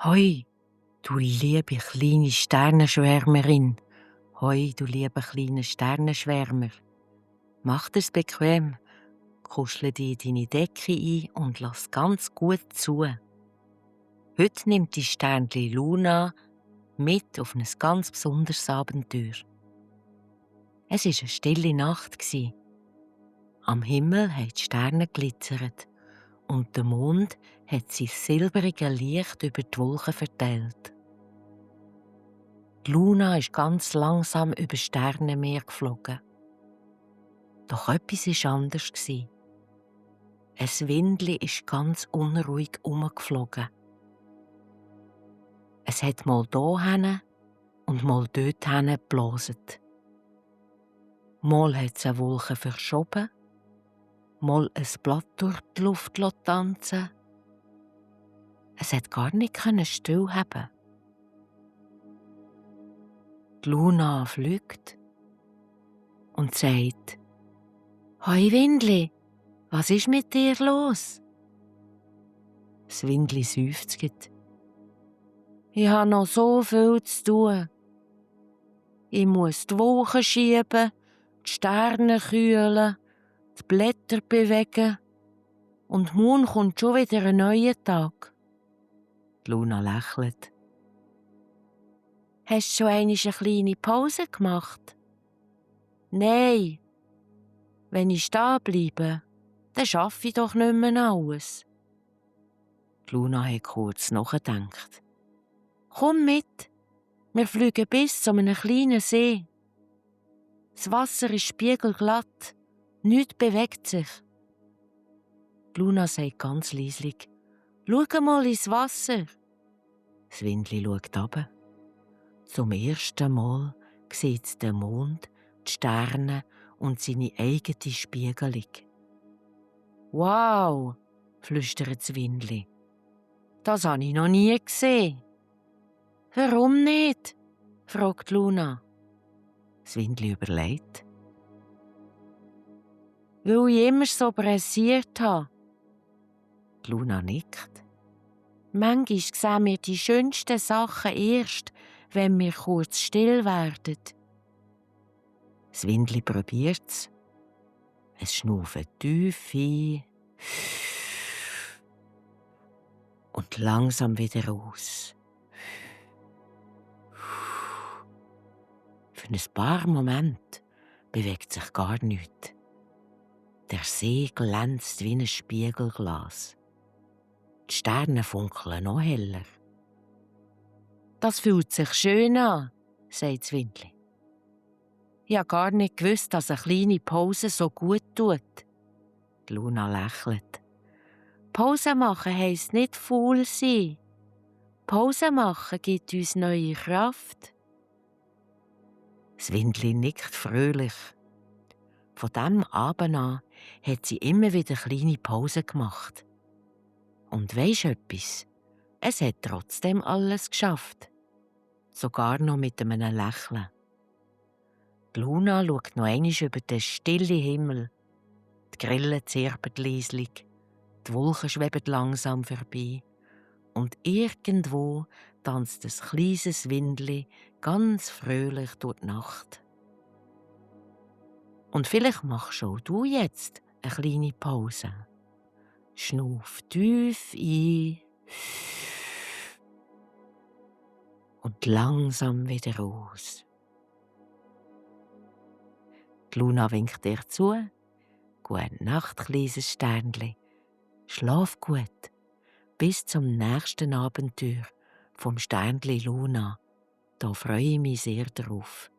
Hoi, du liebe kleine Sternenschwärmerin. Hoi, du lieber kleiner Sternenschwärmer. Mach dir's bequem, kuschle dich in deine Decke ein und lass ganz gut zu. Heute nimmt die Sternli Luna mit auf ein ganz besonderes Abenteuer. Es war eine stille Nacht. Am Himmel haben die Sterne glitzert und der Mond hat sein silbriges Licht über die Wolken verteilt. Die Luna ist ganz langsam über das Sternenmeer geflogen. Doch etwas war anders. Ein Windli ist ganz unruhig umgeflogen. Es hat mal hierhin und mal dorthin geblasen. Mal hat es eine Wolke verschoben, mal ein Blatt durch die Luft tanzen. Es hat gar nicht stillhaben. Die Luna fliegt und sagt: «Hoi Windli, was ist mit dir los?» Das Windli seufzt. «Ich habe noch so viel zu tun. Ich muss die Wolken schieben, die Sterne kühlen, die Blätter bewegen und morgen kommt schon wieder ein neuer Tag.» Die Luna lächelt. «Hast du schon einmal eine kleine Pause gemacht?» «Nein. Wenn ich stehen bleibe, dann schaffe ich doch nicht mehr alles.» Die Luna hat kurz nachgedacht. «Komm mit, wir fliegen bis zu einem kleinen See. Das Wasser ist spiegelglatt, nichts bewegt sich.» Die Luna sagt ganz leislich: «Schau mal ins Wasser.» Das Windli schaut runter. Zum ersten Mal sieht es den Mond, die Sterne und seine eigene Spiegelung. «Wow!» flüstert das Windli. «Das habe ich noch nie gesehen.» «Warum nicht?» fragt Luna. Das Windli überlegt. «Weil ich immer so pressiert habe.» Die Luna nickt. «Manchmal sehen wir die schönsten Sachen erst, wenn wir kurz still werden.» Das Windli probiert's. Es schnauft tief ein und langsam wieder aus. Für ein paar Momente bewegt sich gar nichts. Der See glänzt wie ein Spiegelglas. Die Sterne funkeln noch heller. «Das fühlt sich schön an», sagt das Windli. «Ich habe gar nicht gewusst, dass eine kleine Pause so gut tut.» Die Luna lächelt. «Pause machen heisst nicht faul sein. Pause machen gibt uns neue Kraft.» Das Windli nickt fröhlich. Von diesem Abend an hat sie immer wieder kleine Pausen gemacht. Und weisst du etwas? Es hat trotzdem alles geschafft. Sogar noch mit einem Lächeln. Die Luna schaut noch einmal über den stillen Himmel. Die Grillen zirpen leislich, die Wolken schweben langsam vorbei. Und irgendwo tanzt ein kleines Windli ganz fröhlich durch die Nacht. Und vielleicht machst auch du jetzt eine kleine Pause. Schnuff tief ein und langsam wieder aus. Die Luna winkt dir zu. Gute Nacht, kleines Sternli. Schlaf gut. Bis zum nächsten Abenteuer vom Sternli Luna. Da freue ich mich sehr drauf.